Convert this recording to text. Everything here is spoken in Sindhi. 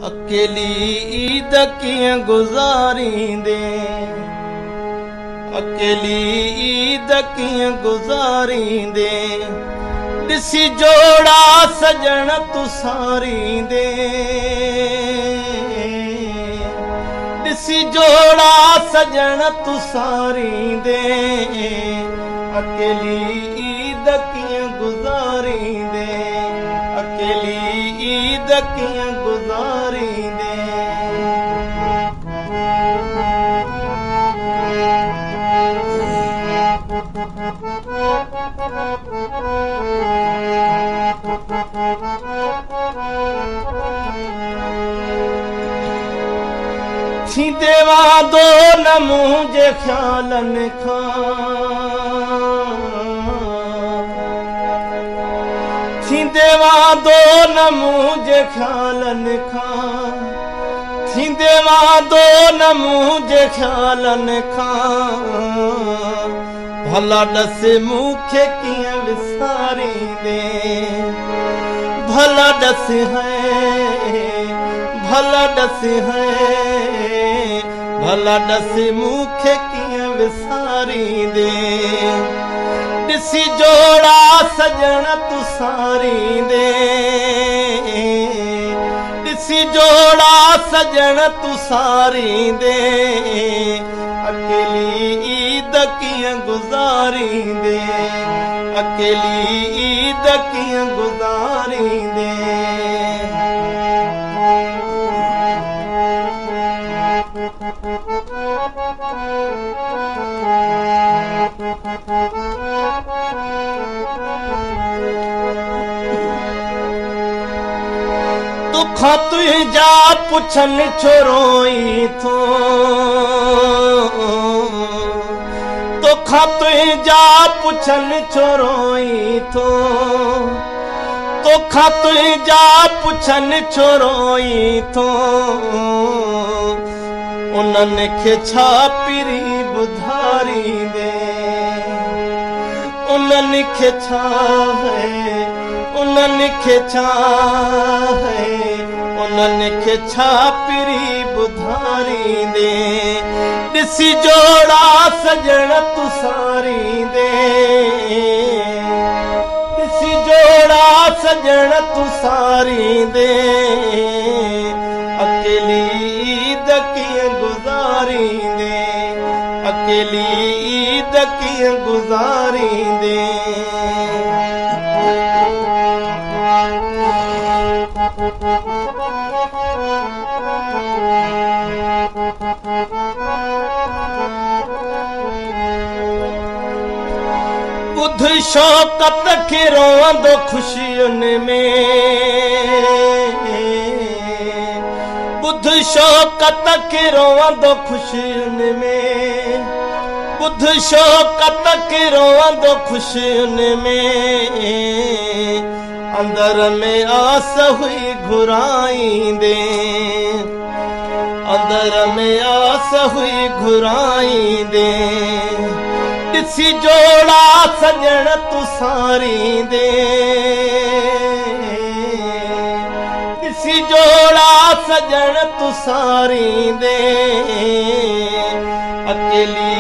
اڪيلي عيد ڪيئن گذاريندين اڪيلي عيد ڪيئن گذاريندين ڏسي جوڙا سڄڻ تون ساريندين ڏسي جوڙا سڄڻ تون ساريندين اڪيلي عيد ڪيئن گذاريندين اڪيلي عيد ڪيئن گذاريندين. ٿيندي وعدو نه منهنجي خيالن کان. ٿيندي وعدو نه منهنجي خيالن کان ٿيندي وعدو نه منهنجي خيالن کان ڀلا ڏس مون کي ڪيئن وساريندين ڀلا ڏس هي ڀلا ڏس هي ڀلا ڏس مون کي ڪيئن وساريندين ڏسي جوڙا سڄڻ تون ساريندين ڏسي جوڙا سڄڻ تون ساريندين اڪيلي عيد ڪيئن گذاريندين اڪيلي عيد ڪيئن گذاريندين. توکان تنهنجا پڇن ڇو روئين ٿو توکان تنهنجا پڇن ڇو روئين ٿو توکان تنهنجا پڇن ڇو روئين ٿو انهن کي ڇا پرين ٻڌاريندين انهن کي ڇا هي انهن کي ڇا هي انهن کي ڇا پرين ٻڌاريندين ڏسي جوڙا سڄڻ تون ساريندين ڏسي جوڙا سڄڻ تون ساريندين اڪيلي عيد ڪيئن گذاريندين اڪيلي عيد ڪيئن گذاريندين. ٻڌ شوڪت کي روئندو خوشين ۾. ٻڌ شوڪت کي روئندو خوشين ۾. ٻڌ شوڪت کي روئندو خوشين ۾. اندر ۾ آس هئي گهرائيندين. اندر ۾ آس هئي گهرائيندين. ڏسي جوڙا سڄڻ تون ساريندين. ڏسي جوڙا سڄڻ تون ساريندين. اڪيلي.